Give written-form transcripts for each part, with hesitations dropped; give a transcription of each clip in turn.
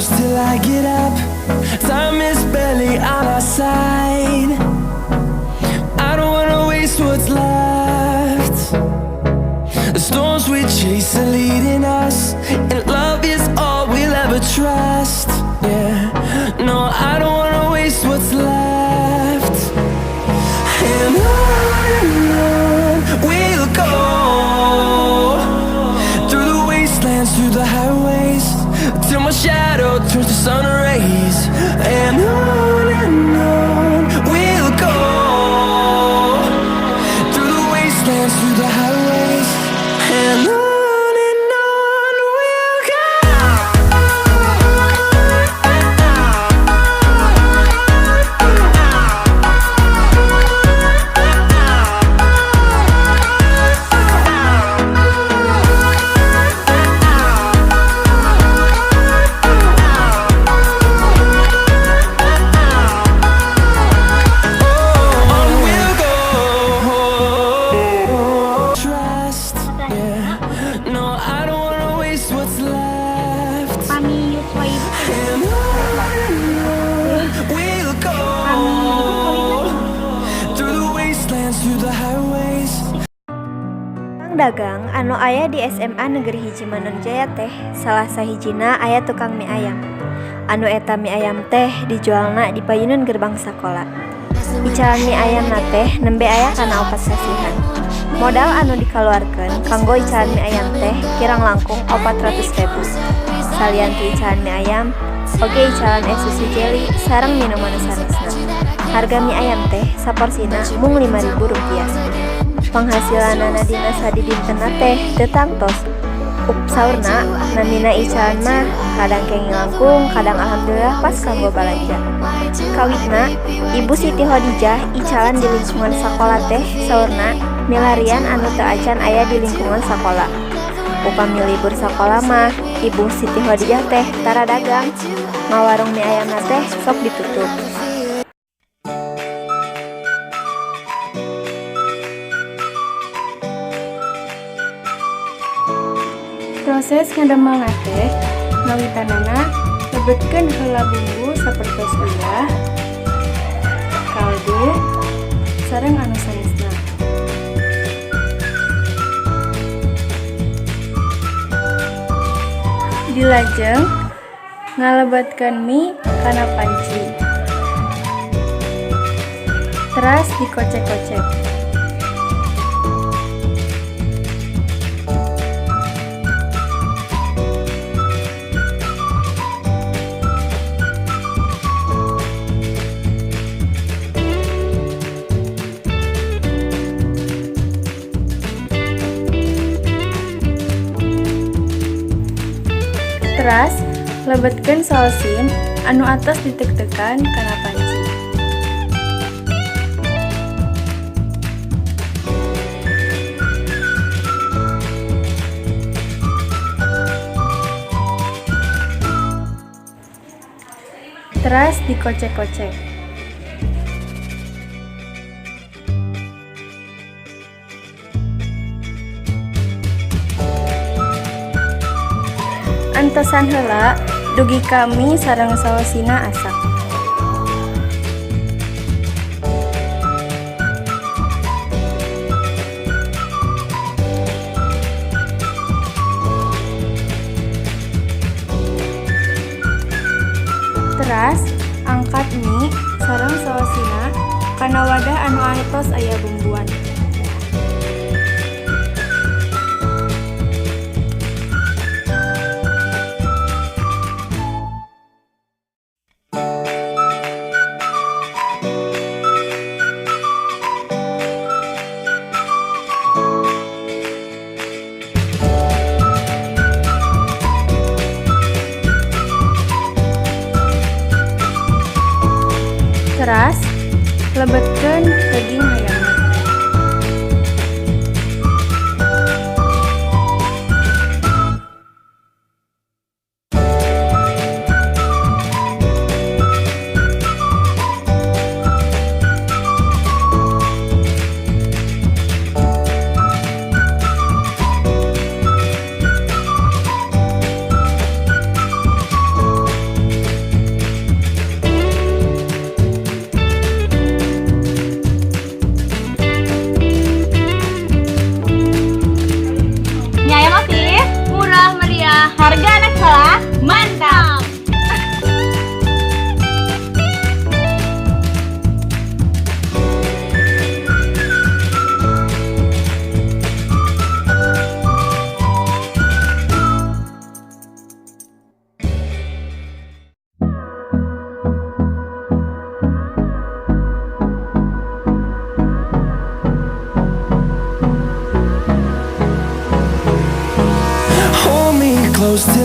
Close till I get up. Time is barely on our side. I don't wanna waste what's left. The storms we chase are leading us, and love is all we'll ever trust. Yeah, no, I don't wanna waste what's left. And on we'll go through the wastelands, through the highways, till my shadow turns to sun rays. And on we'll go through the wastelands, through the highways, and on we'll go. On we'll go. Trust, yeah. No, I don't wanna waste what's left. Pami yuswa ibu. And on we'll go through the wastelands, through the highways. Tukang dagang anu aya di SMA Negeri 1 Manonjaya teh salah sahijina aya tukang mie ayam. Anu eta mie ayam teh dijualna di payuneun gerbang sakola. Icalan mie ayamna teh nembe aya kana 4 sasihan. Modal anu dikaluarkeun kanggo icalan mie ayam teh kirang langkung 400.000. Salian ti icalan mie ayam, oge icalan es susu jeli sareng minuman sanesna. Harga mie ayam teh saporsina mung Rp5.000. Penghasilanana dina sadidintenna teh teu tangtos. Saurna namina icalan mah kadang kenging langkung, kadang alhamdulillah pas kanggo balanja. Kawitna, Ibu Siti Khodijah icalan di lingkungan sakola teh saurna milarian anu teu acan aya di lingkungan sakola. Upami libur sakola mah Ibu Siti Khodijah teh tara dagang. Ngawarung mie ayamna teh sok ditutup. Proses ngadamel teh ngawitanana lebetkeun heula bumbu sapertos uyah, kaldu, sareng anu sanesna. Dilajeng ngalebetkeun mie kana panci. Teras dikocek-kocek. Teras lebetkeun saosin anu atos ditek-tekan kana panci. Teras dikocek-kocek. Antosan heula dugi ka mie sareng saosina asak. Teras angkat mie sareng saosina kana wadah anu atos aya bumbuan. Teras lebetkeun daging hayamna.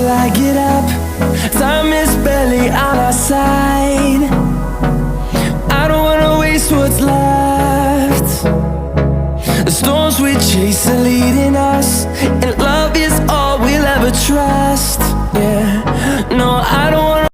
till I get up. Time is barely on our side. I don't wanna waste what's left. The storms we chase are leading us, and love is all we'll ever trust. Yeah, no, I don't wanna.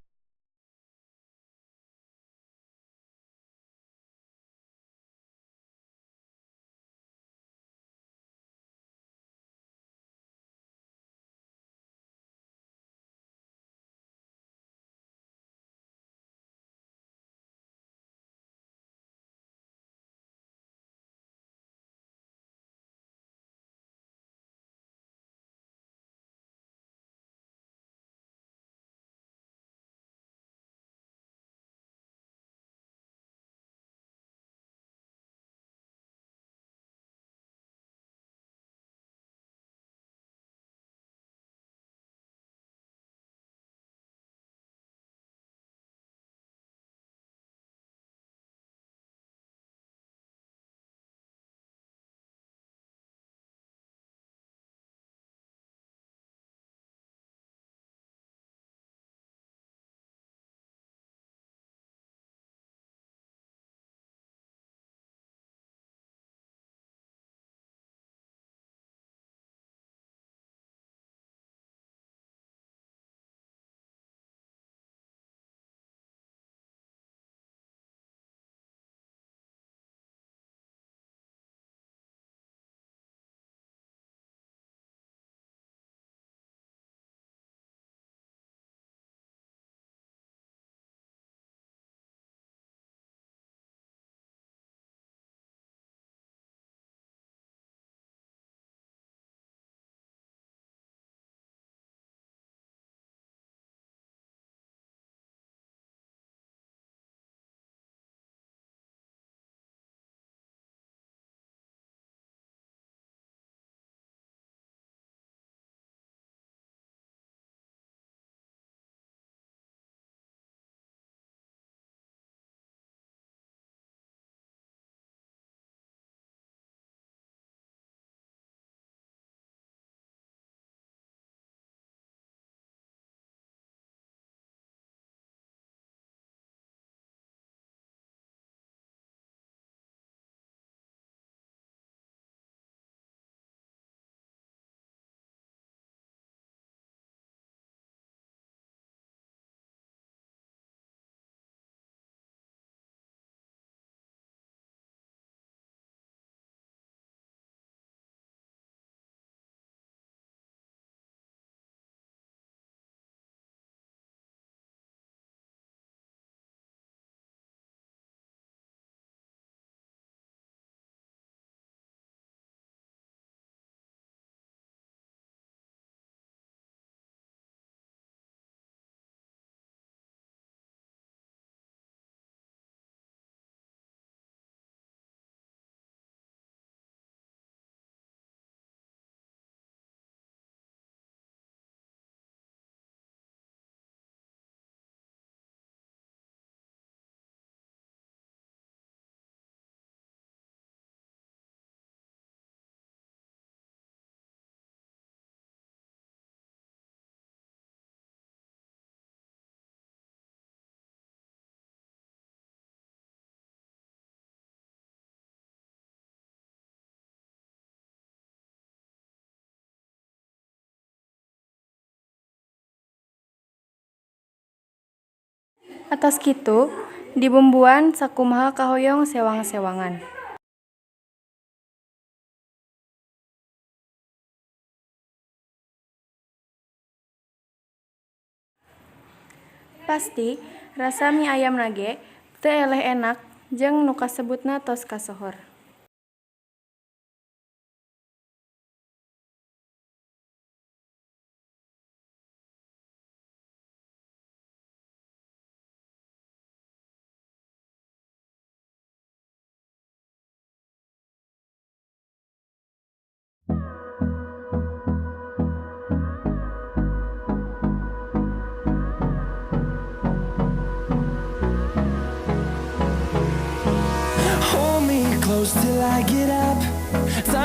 Atos kitu, dibumbuan sakumaha kahoyong sewang-sewangan. Pasti rasa mie ayamna ge teu eleh enak jeung nu kasebutna tos kasohor. Hold me close till I get up. Time.